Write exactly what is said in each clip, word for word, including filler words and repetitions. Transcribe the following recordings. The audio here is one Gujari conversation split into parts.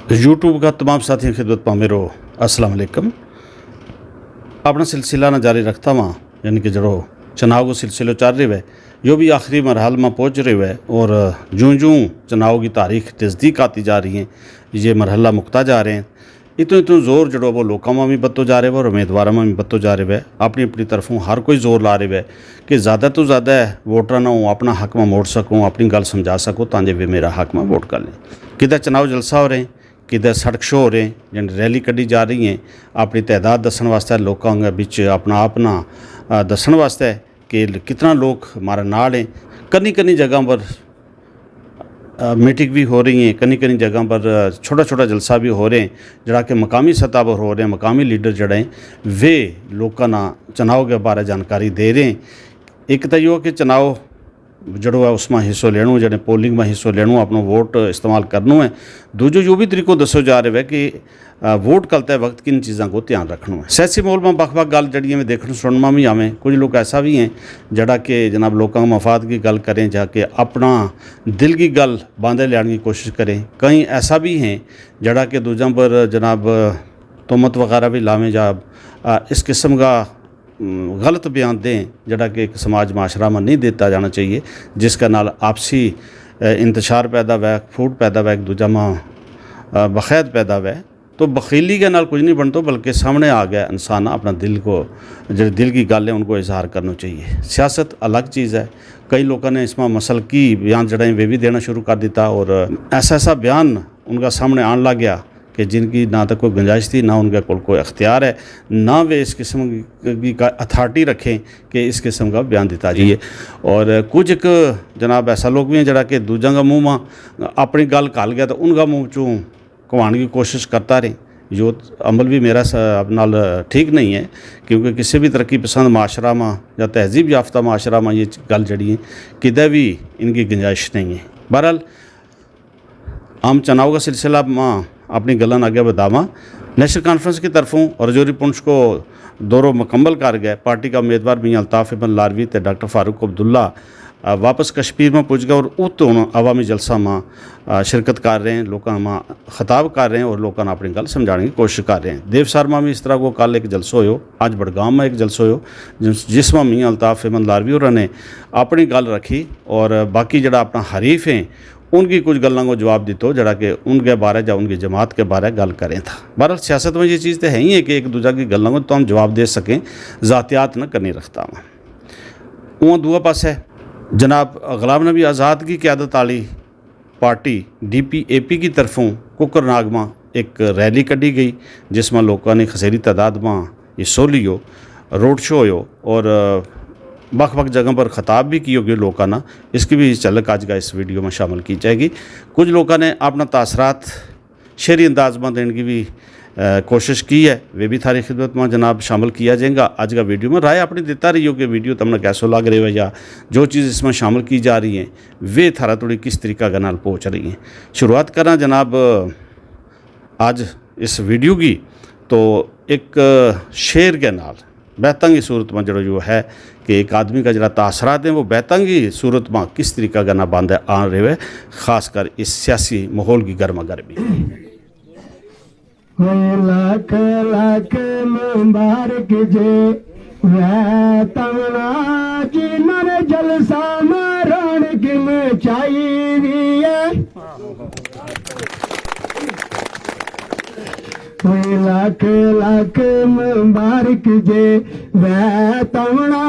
یوٹیوب کا تمام ساتھیوں خدمت پامیرو، السلام علیکم۔ اپنا سلسلہ نا جاری رکھتا واں، یعنی کہ جڑو چناؤ کو سلسلو چل رہی ہے، یوہ بھی آخری مرحل ما پہنچ رہی ہے۔ اور جوں جوں چناؤ کی تاریخ نزدیک آتی جا رہی ہیں، یہ مرحلہ مکتا جا رہے ہیں، اتوں اتوں زور جڑو وہ لوکاں ما بھی بتو جا رہے ہو اور امیدواراں ما بھی بتو جا رہے ہو۔ اپنی اپنی طرفوں ہر کوئی زور لا رہے ہو کہ زیادہ تو زیادہ ووٹراں نا اپنا حق ما موڑ سکوں، اپنی گل سمجھا سکوں تاں جے وہ میرا حق ما ووٹ کر لیں۔ کدھر چناؤ جلسہ ہو رہے ہیں، کدھر سڑک شو ہو رہے ہیں، یعنی ریلی کڈی جا رہی ہیں، اپنی تعداد دسن واسطے، لوکاں کے بچ اپنا آپ نا دسن واسطے کہ کتنا لوک ہمارے نال ہیں۔ کنی کنی جگہ پر میٹنگ بھی ہو رہی ہیں، کنی کنی جگہ پر چھوٹا چھوٹا جلسہ بھی ہو رہے ہیں، جڑا کہ مقامی سطح پر ہو رہے ہیں، مقامی لیڈر جڑے ہیں، وہ لوکاں نا چناؤ کے بارے جانکاری دے رہے ہیں۔ ایک تو یوہ کہ چناؤ جڑو ہے اس ما حصو لینو، جڑے پولنگ ما حصو لینو، اپنو ووٹ استعمال کرنو ہے۔ دوجو یوہ بھی طریقو دسو جا رہے ہے کہ ووٹ کلتے وقت کن چیزاں کو دھیان رکھنو ہے۔ سیاسی ماحول ما بخ بخ گل جڑی ہیں دیکھنو سننو ما بھی آویں۔ کچھ لوک ایسا بھی ہیں جڑا کہ جناب لوکاں کا مفاد کی گل کریں جا کہ اپنا دل کی گل باندھے لیان کی کوشش کریں۔ کئی ایسا بھی ہیں جڑا کہ دوجاں پر جناب تہمت وغیرہ بھی لاویں جا اس قسم کا غلط بیان دیں، جڑا کہ ایک سماج معاشرہ ما نہیں دیتا جانا چاہیے، جس کا نال آپسی انتشار پیدا ہوئے، پھوٹ پیدا ہوئے، ایک دوجہ ما بخید پیدا ہوئے۔ تو بخیلی کے نال کچھ نہیں بنتو، بلکہ سامنے آ گیا انسان اپنا دل کو، جڑے دل کی گل ہے ان کو اظہار کرنا چاہیے۔ سیاست الگ چیز ہے۔ کئی لوکاں نے اس ما مسلکی بیان جڑا ہیں وہ بھی دینا شروع کر دیتا اور ایسا ایسا بیان ان کا سامنے آن لگ گیا کہ جن کی نہ تو کوئی گنجائش تھی، نہ ان کے کول کوئی اختیار ہے، نہ وہ اس قسم کی اتھارٹی رکھیں کہ اس قسم کا بیان دیتا جائے۔ اور کچھ ایک جناب ایسا لوگ بھی ہیں جڑا کہ دوجاں کا منہ ما اپنی گل گھل گیا تو ان کا منہ چوں کھوان کی کوشش کرتا رہے۔ یوہ عمل بھی میرا نال ٹھیک نہیں ہے، کیونکہ کسی بھی ترقی پسند معاشرہ ما یا تہذیب یافتہ معاشرہ ما یہ گل جڑی ہیں کدے بھی ان کی گنجائش نہیں ہے۔ بہرحال، ہم چناؤ کا سلسلہ ما اپنی گلاں اگے ودھاواں۔ نیشنل کانفرنس کی طرفوں اور جوری پنچ کو دورو مکمل کر گئے، پارٹی کا امیدوار میاں الطاف ابن لاروی تے ڈاکٹر فاروق عبداللہ واپس کشمیر ما پج گئے اور اتوں عوامی جلسہ ما شرکت کر رہے ہیں، لوکاں ما خطاب کر رہے ہیں اور لوکاں نا اپنی گل سمجھانے کی کوشش کر رہے ہیں۔ دیوسر ما بھی اس طرح کو کل ایک جلسو ہویو، اج بڑگام ما ایک جلسو ہویو، جس ما میاں الطاف ابن لاروی اور نے اپنی گل رکھی اور باقی جڑا اپنا حریف ہیں ان کی کچھ گلاں کو جواب دیتو جڑا کہ ان کے بارے یا ان کی جماعت کے بارے گل کریں تھا۔ بہرحال سیاست ما یہ چیز تے ہے ہی ہے کہ ایک دوجہ کی گلاں کو تو ہم جواب دے سکیں، ذاتیات نہ کرنی رکھتا ہوں۔ اوں دووا پاسے جناب غلام نبی آزاد کی قیادت آلی پارٹی ڈی پی اے پی کی طرفوں کوکر ناگ ما ایک ریلی کڈی گئی، جس ما لوکاں نے خسیری تعداد ما حصو لیو، روڈ شو ہویو اور بخ بخ جگہ پر خطاب بھی کیو گیو لوکاں نا۔ اس کی بھی جھلک اج کا اس ویڈیو ما شامل کی جائے گی۔ کچھ لوکاں نے اپنا تاثرات شعری انداز ما دین کی بھی کوشش کی ہے، وہ بھی تھاری خدمت ما جناب شامل کیا جائیں گا۔ اج کا ویڈیو ما رائے اپنی دیتا رہیو کہ ویڈیو تم نا کیسو لگ رہیو ہے یا جو چیز اس ما شامل کی جا رہی ہیں وہ تھارا تھوڑی کس طریقہ کے نال پہنچ رہی ہیں۔ شروعات کراں جناب اج اس ویڈیو کی، تو ایک شعر کے نال بیتاں کی صورت ما جڑو یوہ ہے کہ ایک آدمی کا جڑا تاثرات ہیں وہ بیتاں کی صورت ما کس طریقہ کے نال باندھے آن رہیو ہے، خاص کر اس سیاسی ماحول کی گرما گرمی۔ ہوئے لاکھ لاکھ مبارک جے وے تمنا جنہاں نے جلسہ ما رونق مچائی وی ہے۔ ہوئے لاکھ لاکھ مبارک جے وے تمنا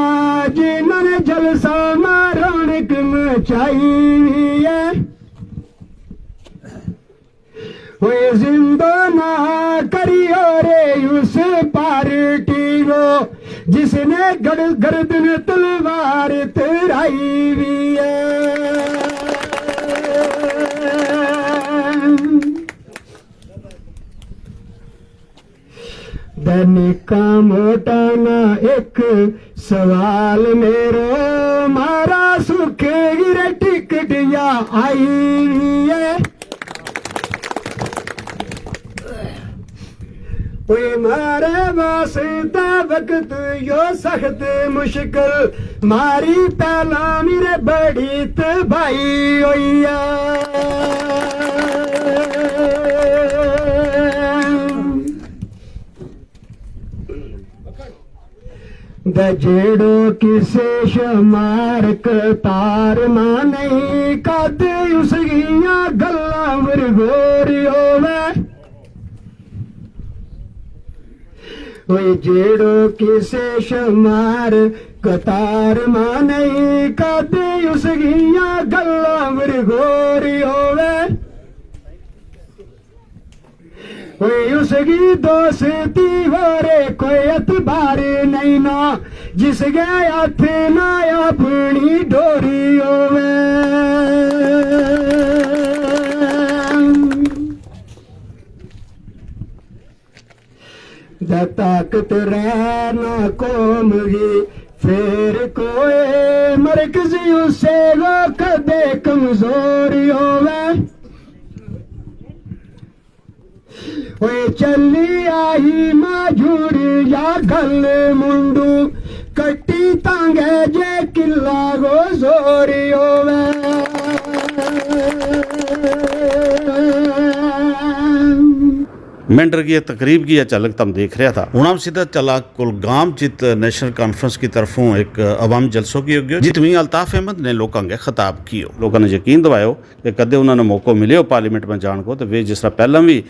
جنہاں نے جلسہ ما رونق مچائی وی ہے۔ ہوئے زندو نہ کریو رے اس پارٹی کو جس نے گڑ گردن تلوار ترائی وی ہے۔ دنکا موٹا نا ایک سوال میرو مارا سکھ گرے ٹکٹ یا آئی وی ہے۔ اوئے مارے واسطے وقت یو سخت مشکل ماری پہلا میرے بڑی تباہی ہوئی ہے۔ جیڑو کسے شمار قطار ما نہیں، کدے اس گیاں گلاں ورگوری ہووے۔ اوئے جیڑو کسے شمار قطار ما نہیں، کدے اس گیاں گلاں ورگوری ہووے۔ کوئی اس کی دوستی ہو رے، کوئی اعتبار نہیں نا، جس کے ہاتھ نا اپنی ڈوری ہووے۔ دا طاقت رہنا قوم کی، پھر کوئی مرکزی اسے وہ کدے کمزوری ہووے۔ اوئے چلی آئی ماجور یا گل منڈو، کٹی تانگے جے کلا گو زوری ہووے۔ مینڈر کی یہ تقریب کی یہ جھلک تم دیکھ رہا تھا۔ ہن ہم سیدھا چلا کلگام جت نیشنل کانفرنس کی طرفوں ایک عوام جلسوں کی ہو گیو، جت میں الطاف احمد نے لوکاں کے خطاب کیو۔ لوکاں نے یقین دواؤ کہ کدے انہاں نے موقع ملیو پارلیمنٹ میں جان کو، تو وہ جس طرح پہلاں بھی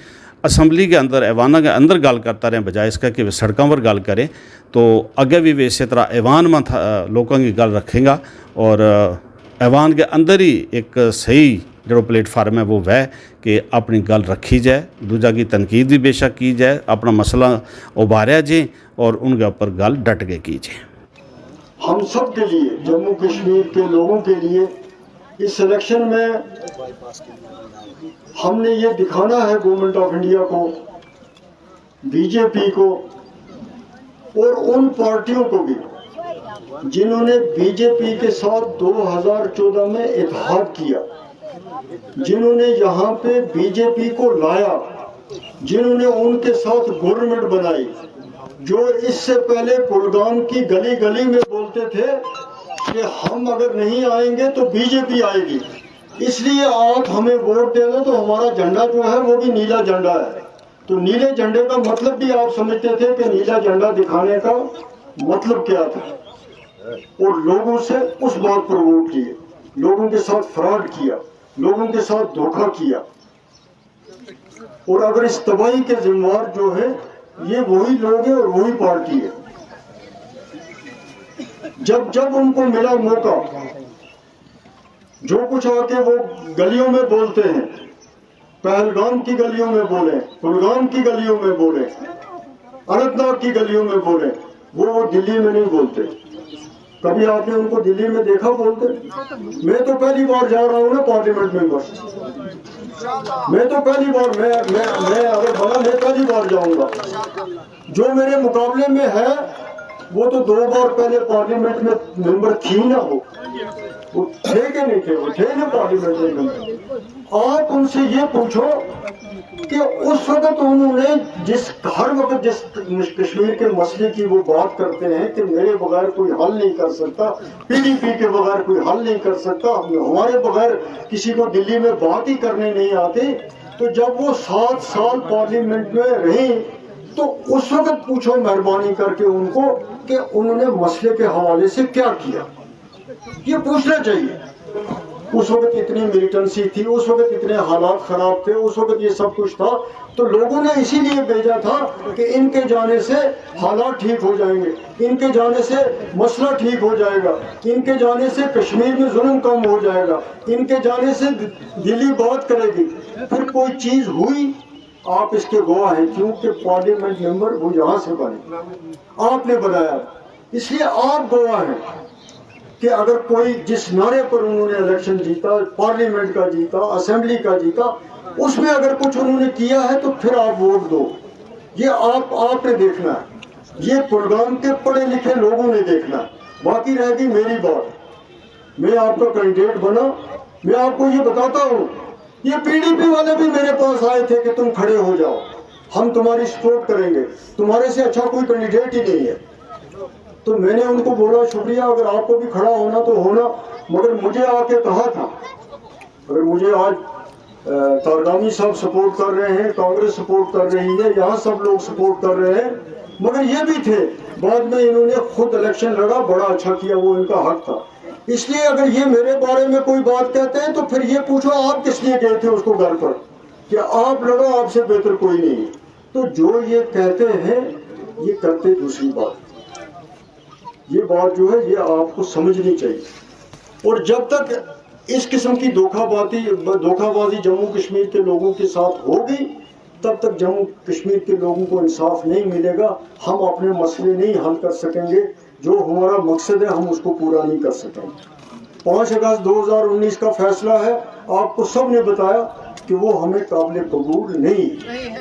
اسمبلی کے اندر، ایواناں کے اندر گل کرتا رہے، بجائے اس کا کہ وہ سڑکاں پر گل کریں، تو اگے بھی وہ اسی طرح ایوان میں تھا، لوکاں کی گل رکھیں گا۔ اور ایوان کے اندر ہی ایک صحیح جو پلیٹ فارم ہے وہ وہ کہ اپنی گل رکھی جائے، دوجا کی تنقید بھی بے شک کی جائے، اپنا مسئلہ ابھاریا جائے اور ان کے اوپر گل ڈٹ کے کی جائے۔ ہم سب کے لیے، جموں کشمیر کے لوگوں کے لیے اس الیکشن میں ہم نے یہ دکھانا ہے گورنمنٹ آف انڈیا کو، بی جے پی کو اور ان پارٹیوں کو بھی جنہوں نے بی جے پی کے ساتھ دو ہزار چودہ میں اتحاد کیا، جنہوں نے یہاں پہ بی جے پی کو لایا، جنہوں نے ان کے ساتھ گورنمنٹ بنائی، جو اس سے پہلے کلگام کی گلی گلی میں بولتے تھے کہ ہم اگر نہیں آئیں گے تو بی جے پی آئے گی، اس لیے آپ ہمیں ووٹ دے دو، تو ہمارا جھنڈا جو ہے وہ بھی نیلا جھنڈا ہے۔ تو نیلے جھنڈے کا مطلب بھی آپ سمجھتے تھے کہ نیلا جھنڈا دکھانے کا مطلب کیا تھا؟ اور لوگوں سے اس بات پر ووٹ لیے، لوگوں کے ساتھ فراڈ کیا، لوگوں کے ساتھ دھوکہ کیا۔ اور اگر اس تباہی کے ذمہ وار جو ہے، یہ وہی لوگ ہیں اور وہی پارٹی ہے۔ جب جب ان کو ملا موقع، جو کچھ آ کے وہ گلیوں میں بولتے ہیں، پہلگام کی گلیوں میں بولے، کلگام کی گلیوں میں بولے، اننت ناگ کی گلیوں میں بولے، وہ وہ دلی میں نہیں بولتے۔ کبھی آپ نے ان کو دلی میں دیکھا بولتے؟ میں تو پہلی بار جا رہا ہوں نا پارلیمنٹ میں، بس میں تو پہلی بار، میں میں میں اگر بنا، میں پہلی بار جاؤں گا۔ جو میرے مقابلے میں ہے، وہ تو دو بار پہلے پارلیمنٹ میں ممبر تھی نہ ہو، وہ تھے کہ نہیں تھے؟ وہ تھے نا پارلیمنٹ میں ممبر۔ آپ ان سے یہ پوچھو کہ اس وقت انہوں نے جس، ہر وقت جس کشمیر کے مسئلے کی وہ بات کرتے ہیں کہ میرے بغیر کوئی حل نہیں کر سکتا، پی ڈی پی کے بغیر کوئی حل نہیں کر سکتا، ہمارے بغیر کسی کو دلی میں بات ہی کرنے نہیں آتی، تو جب وہ سات سال پارلیمنٹ میں رہیں، تو اس وقت پوچھو مہربانی کر کے ان کو کہ انہوں نے مسئلے کے حوالے سے کیا کیا۔ یہ پوچھنا چاہیے۔ اس وقت اتنی ملیٹنسی تھی، اس وقت اتنے حالات خراب تھے، اس وقت یہ سب کچھ تھا، تو لوگوں نے اسی لیے بھیجا تھا کہ ان کے جانے سے حالات ٹھیک ہو جائیں گے، ان کے جانے سے مسئلہ ٹھیک ہو جائے گا، ان کے جانے سے کشمیر میں ظلم کم ہو جائے گا، ان کے جانے سے دلی بات کرے گی۔ پھر کوئی چیز ہوئی؟ آپ اس کے گواہ ہیں، کیونکہ پارلیمنٹ ممبر وہ یہاں سے بنے، آپ نے بنایا، اس لیے آپ گواہ ہیں کہ اگر کوئی جس نعرے پر انہوں نے الیکشن جیتا، پارلیمنٹ کا جیتا، اسمبلی کا جیتا، اس میں اگر کچھ انہوں نے کیا ہے تو پھر آپ ووٹ دو۔ یہ آپ آپ نے دیکھنا ہے، یہ کلگام کے پڑھے لکھے لوگوں نے دیکھنا ہے۔ باقی رہ گئی میری بات۔ میں آپ کا کینڈیڈیٹ بنا، میں آپ کو یہ بتاتا ہوں، یہ پی ڈی پی والے بھی میرے پاس آئے تھے کہ تم کھڑے ہو جاؤ، ہم تمہاری سپورٹ کریں گے، تمہارے سے اچھا کوئی کینڈیڈیٹ ہی نہیں ہے۔ تو میں نے ان کو بولا، شکریہ، اگر آپ کو بھی کھڑا ہونا تو ہونا، مگر مجھے آ کے کہا تھا، اگر مجھے آج تارگامی صاحب سپورٹ کر رہے ہیں، کانگریس سپورٹ کر رہی ہے، یہاں سب لوگ سپورٹ کر رہے ہیں، مگر یہ بھی تھے۔ بعد میں انہوں نے خود الیکشن لڑا، بڑا اچھا کیا، وہ ان کا حق تھا۔ اس لیے اگر یہ میرے بارے میں کوئی بات کہتے ہیں تو پھر یہ پوچھو، آپ کس لیے گئے تھے اس کو گھر پر؟ کہ آپ لڑو، آپ سے بہتر کوئی نہیں ہے۔ تو جو یہ کہتے ہیں، یہ کرتے دوسری بات۔ یہ بات جو ہے، یہ آپ کو سمجھنی چاہیے۔ اور جب تک اس قسم کی دھوکہ باتی دھوکہ بازی جموں کشمیر کے لوگوں کے ساتھ ہوگی، تب تک جموں کشمیر کے لوگوں کو انصاف نہیں ملے گا۔ ہم اپنے مسئلے نہیں حل کر سکیں گے۔ جو ہمارا مقصد ہے، ہم اس کو پورا نہیں کر سکیں۔ پانچ اگست دو ہزار انیس کا فیصلہ ہے، آپ کو سب نے بتایا کہ وہ ہمیں قابل قبول نہیں۔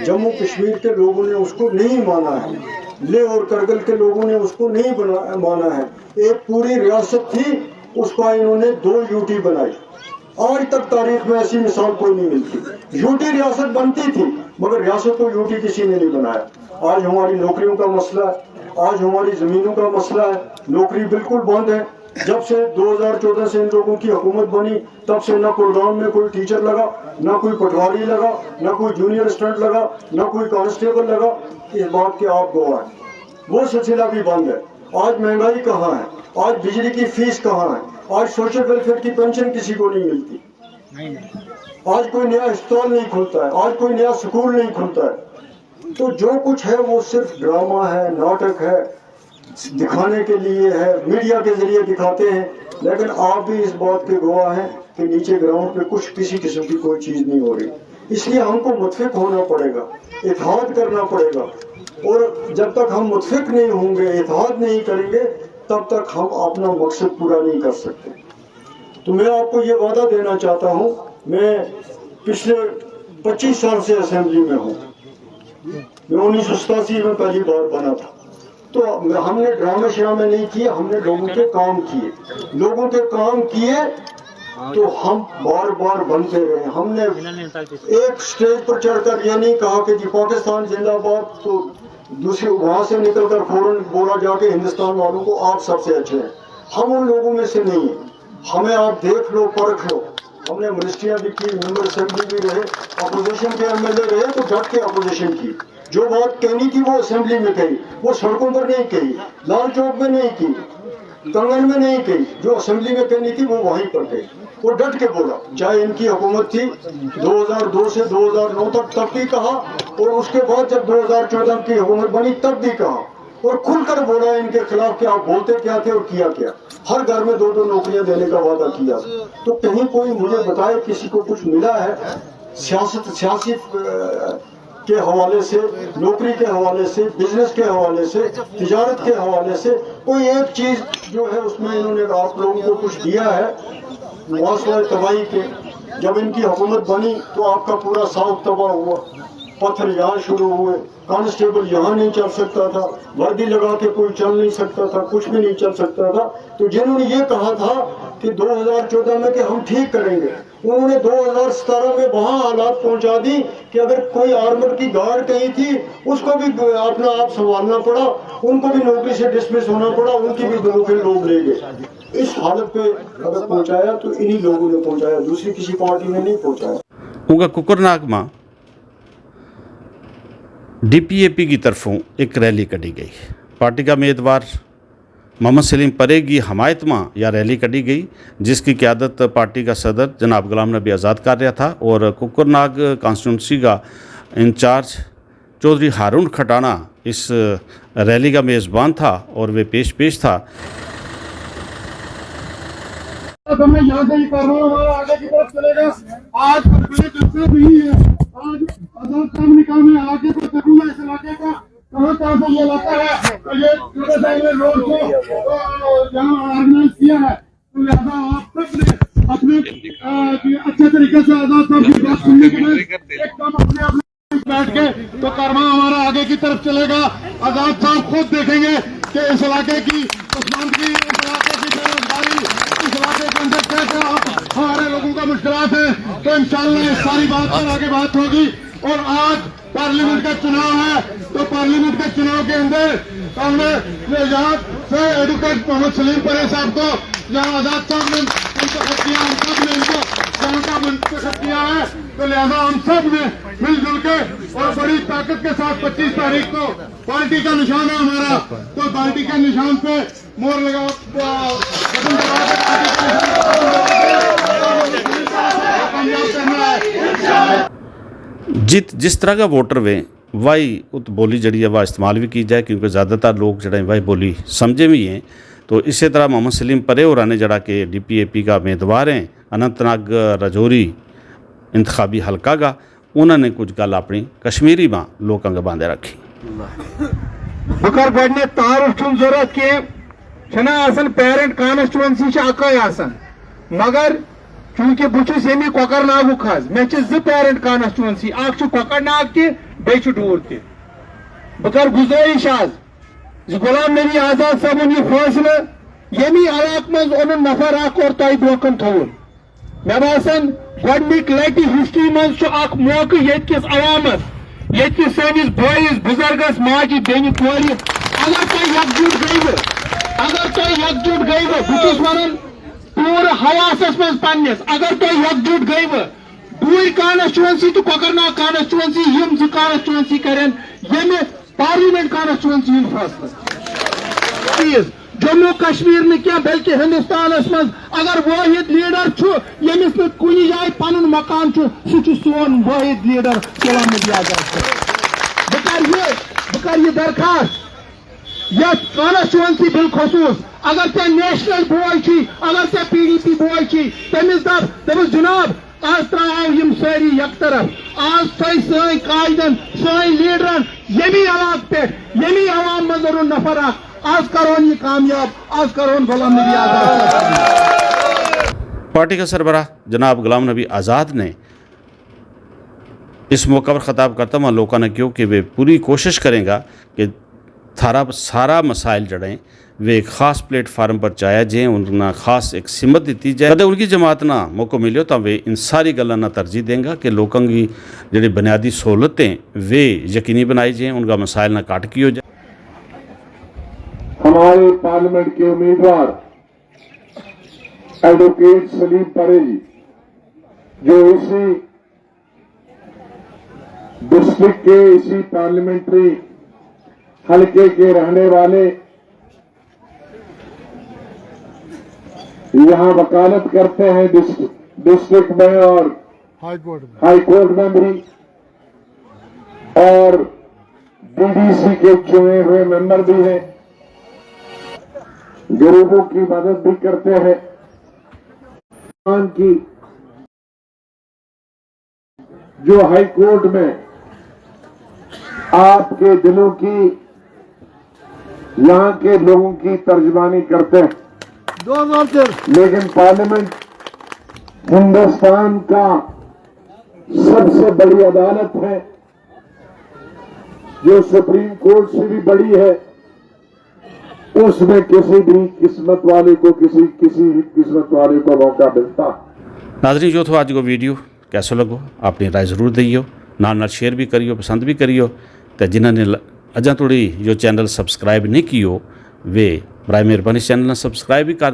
جموں کشمیر کے لوگوں نے اس کو نہیں مانا ہے، لے اور کرگل کے لوگوں نے اس کو نہیں بنا مانا ہے۔ ایک پوری ریاست تھی، اس کا انہوں نے دو یو ٹی بنائی۔ آج تک تاریخ میں ایسی مثال کوئی نہیں ملتی۔ یو ٹی ریاست بنتی تھی، مگر ریاست کو یو ٹی کسی نے نہیں بنایا۔ آج ہماری نوکریوں کا مسئلہ ہے، آج ہماری زمینوں کا مسئلہ ہے، نوکری بالکل بند ہے۔ جب سے دو ہزار چودہ سے ان لوگوں کی حکومت بنی، تب سے نہ کلگام میں کوئی ٹیچر لگا، نہ کوئی پٹواری لگا، نہ کوئی جونیئر اسٹوڈنٹ لگا، نہ کوئی کانسٹیبل لگا۔ اس بات کے آپ گواہ ہیں۔ وہ سلسلہ بھی بند ہے۔ آج مہنگائی کہاں ہے؟ آج بجلی کی فیس کہاں ہے؟ آج سوشل ویلفیئر کی پینشن کسی کو نہیں ملتی۔ آج کوئی نیا ہسپتال نہیں کھلتا ہے، آج کوئی نیا سکول نہیں کھلتا ہے۔ تو جو کچھ ہے، وہ صرف ڈرامہ ہے، ناٹک ہے، دکھانے کے لیے ہے، میڈیا کے ذریعے دکھاتے ہیں۔ لیکن آپ بھی اس بات کے گواہ ہیں کہ نیچے گراؤنڈ پہ کچھ کسی قسم کی کوئی چیز نہیں ہو رہی۔ اس لیے ہم کو متفق ہونا پڑے گا، اتحاد کرنا پڑے گا۔ اور جب تک ہم متفق نہیں ہوں گے، اتحاد نہیں کریں گے، تب تک ہم اپنا مقصد پورا نہیں کر سکتے۔ تو میں آپ کو یہ وعدہ دینا چاہتا ہوں، میں پچھلے پچیس سال سے اسمبلی میں ہوں۔ میں انیس سو ستاسی میں پہلی بار بنا تھا۔ تو ہم نے ڈرامے شرامے نہیں کیے، ہم نے لوگوں کے کام کیے، لوگوں کے کام کیے۔ تو ہم بار بار بنتے رہے۔ ہم نے ایک اسٹیج پر چڑھ کر یہ نہیں کہا کہ جی پاکستان زندہ باد، تو دوسری وہاں سے نکل کر فوراً بولا جا کے ہندوستان والوں کو آپ سب سے اچھے ہیں۔ ہم ان لوگوں میں سے نہیں ہیں۔ ہمیں آپ دیکھ لو، پرکھ لو۔ ہم نے منسٹریاں بھی کی، ممبر اسمبلی بھی رہے، اپوزیشن کے ایم ایل اے رہے تو ڈٹ کے اپوزیشن کی۔ جو بات کہنی تھی وہ اسمبلی میں کہی، وہ سڑکوں پر نہیں کہی، لال چوک میں نہیں کی، کنگن میں نہیں کہی۔ جو اسمبلی میں کہنی تھی وہ وہیں پر کہی۔ وہ ڈٹ کے بولا، چاہے ان کی حکومت تھی دو ہزار دو سے دو ہزار نو تک، تب بھی کہا، اور اس کے بعد جب دو ہزار چودہ کی حکومت بنی تب بھی کہا۔ اور کھل کر بولا ان کے خلاف کہ آپ بولتے کیا تھے اور کیا کیا۔ ہر گھر میں دو دو نوکریاں دینے کا وعدہ کیا۔ تو کہیں کوئی مجھے بتائے، کسی کو کچھ ملا ہے؟ سیاست، سیاسی، اہ، کے حوالے سے، نوکری کے حوالے سے، بزنس کے حوالے سے، تجارت کے حوالے سے کوئی ایک چیز جو ہے اس میں انہوں نے آپ لوگوں کو کچھ دیا ہے؟ محاصرہ تباہی کے، جب ان کی حکومت بنی تو آپ کا پورا ساؤتھ تباہ ہوا، پتھر یہاں شروع ہوئے، کانسٹیبل یہاں نہیں چل سکتا تھا، وردی لگا کے کوئی چل نہیں سکتا تھا، کچھ بھی نہیں چل سکتا تھا۔ تو جنہوں نے یہ کہا تھا کہ دو ہزار چودہ میں کہ ہم ٹھیک کریں گے، انہوں نے دو ہزار ستارہ میں وہاں حالات پہنچا دی کہ اگر کوئی آرمر کی گارڈ کہیں تھی، اس کو بھی اپنا آپ سنبھالنا پڑا، ان کو بھی نوکری سے ڈسمس ہونا پڑا، ان کی بھی بندوقیں لوگ لے گئے۔ اس حالت پہ اگر پہنچایا تو انہی لوگوں نے پہنچایا، دوسری کسی پارٹی نے نہیں پہنچایا۔ اونگا ککرناگ ما ڈی پی اے پی کی طرفوں ایک ریلی کڈی گئی۔ پارٹی کا امیدوار محمد سلیم پرے کی حمایت ما یا ریلی کڈی گئی، جس کی قیادت پارٹی کا صدر جناب غلام نبی آزاد کر رہا تھا، اور ککرناگ کانسٹیٹوئنسی کا انچارج چوہدری ہارون کھٹانا اس ریلی کا میزبان تھا اور وہ پیش پیش تھا۔ میں یہاں سے ہی کر رہا ہوں، ہمارا آگے کی طرف چلے گا۔ آج ہمارے جلسہ نہیں ہے، آج آزاد صاحب نے کہا میں آگے کو دیکھوں گا اس علاقے کا، کہاں کہاں سے یہ علاقہ ہے، تو یہ چھوٹا سا انہوں نے روڈ کو یہاں آرگنائز کیا ہے۔ تو لہذا آپ سب نے اپنے اچھے طریقے سے آزاد صاحب کی بات سننے کے بعد ایک دم اپنے اپنے بیٹھ کے، تو کارواں ہمارا آگے کی طرف چلے گا۔ آزاد صاحب خود دیکھیں گے کہ اس علاقے کی پسماندگی، اس علاقے کی بے روزگاری، اس علاقے کے اندر کیا کیا ہمارے لوگوں کا مشکلات ہیں، تو انشاءاللہ اس ساری بات پر آگے بات ہوگی۔ اور آج پارلیمنٹ کا چناؤ ہے، تو پارلیمنٹ کے چناؤ کے اندر ہم نے یہاں سے ایڈوکیٹ محمد سلیم پرے صاحب کو، یہاں آزاد صاحب نے ان کو خط کیا، ہم سب نے ان کو کا منتخب کیا ہے، تو لہذا ہم سب نے مل جل کے اور بڑی طاقت کے ساتھ پچیس تاریخ کو پارٹی کا نشان ہے ہمارا، تو پارٹی کے نشان پہ مور لگاؤ۔ جس طرح کا ووٹر ویں، واہی ات بولی جیڑی ہے واہ استعمال وی کی جائے کیونکہ زیادہ تر لوگ جیڑا ہیں واہی بولی سمجھے وی ہیں۔ تو اسے طرح محمد سلیم پرے ہوراں نے جیڑا کہ ڈی پی اے پی کا امیدوار ہیں، اننت ناگ رجوری انتخابی حلقہ کا، انہاں نے کچھ گل اپنی کشمیری ماں لوکاں کے باندھے رکھی۔ بکر گوڈنے تعارف چھن ضرورت کے، چھنا آسن پیرنٹ کانسٹیچوئنسی چھ اکائی آسن، مگر چونکہ بچس یمی کوکر ناگو کھاز میں چھ زی پیرنٹ کانسٹیچوئنسی، اکھ چھ کوکر ناگ تہ بیچ ڈور تہ۔ بکر گزارش آز زی غلام نبی آزاد صاحب ان یہ فیصلہ یمی علاق مز ان نفر اکھ اور تائی بوکن تھول۔ مے باسان گوڈنک لٹی ہسٹری منز چھ اکھ موقع یت کس عوامس، یت کس سانس بھائیس، بزرگس، ماجی، بینی، کورِ، اگر تہ یکجٹ گئی و، اگر تہ یکجٹ گئی و، بہٕ چھُس ونان پورٕ حواسس منز پننس، اگر تہ یکجٹ گئی و، ڈوٗرۍ کانسٹیچوئنسی تہ کوکرناگ کانسٹیچوئنسی، یم زٕ کانسٹیچوئنسی کرن یمہ پارلیمنٹ کانسٹیچوئنسی ہند فیصلہ۔ چیز جموں کشمیر نہ کینہہ بلکہ ہندوستانس منز اگر واحد لیڈر چھ یمس نہ کُنہِ جایہِ پنن مکان چھ، سہ چھ سون واحد لیڈر غلام نبی آزاد۔ بہ کر یہ، بہ کر یہ درخواست یتھ کانسٹیچوئنسی بالخصوص اگر ژےٚ نیشنل بوائے چھی، اگر ژےٚ پی ڈی پی بوائے چھی، تٔمِس دپ، دپس جناب، آز ترٛاوو یم سٲری یک طرف۔ آز تھٲے سٲنۍ قائدن، سٲنۍ لیڈرن یمی علاقہٕ پٮ۪ٹھ، یمی عوام منٛز روٚن نفر اکھ۔ آز کرون یہ کامیاب، آز کرون غلام نبی آزاد۔ پارٹی کا سربراہ جناب غلام نبی آزاد نے اس موقع پر خطاب کرتا ہوا لوکاں نے کہیو کہ وہ پوری کوشش کریں گا کہ تھارا سارا مسائل جڑیں ویہ ایک خاص پلیٹ فارم پر چایا جائیں، انہاں نا خاص ایک سمت دتی جائے۔ کدے ان کی جماعت نا موقع ملیو تاں ویہ ان ساری گلاں نا ترجیح دیں گا کہ لوکاں کی جڑی بنیادی سہولتیں ویہ یقینی بنائی جائیں، ان کا مسائل نا کٹ کیو جائے۔ ہمارے پارلیمنٹ کے امیدوار ایڈووکیٹ سلیم پرے جی، جو اسی ڈسٹرکٹ کے، اسی پارلیمنٹری حلقے کے رہنے والے، یہاں وکالت کرتے ہیں ڈسٹرکٹ میں اور ہائی کورٹ میں بھی، اور ڈی ڈی سی کے چنے ہوئے ممبر بھی ہیں، غریبوں کی مدد بھی کرتے ہیں۔ ان کی جو ہائی کورٹ میں آپ کے دلوں کی، یہاں کے لوگوں کی ترجمانی کرتے ہیں، لیکن پارلیمنٹ ہندوستان کا سب سے بڑی عدالت ہے، جو سپریم کورٹ سے بھی بڑی ہے۔ اس میں کسی بھی قسمت والے کو، کسی کسی قسمت والے کو موقع ملتا۔ ناظرین، یوہ تھو اج کو ویڈیو، کیسو لگو؟ اپنی رائے ضرور دئیو، نال نال شیئر بھی کریو، پسند بھی کریو۔ تے جنہاں نے اجاں توڑی یوہ چینل سبسکرائب نہیں کیو، ویہ برائے مہربانی چینل نا سبسکرائب بھی کر۔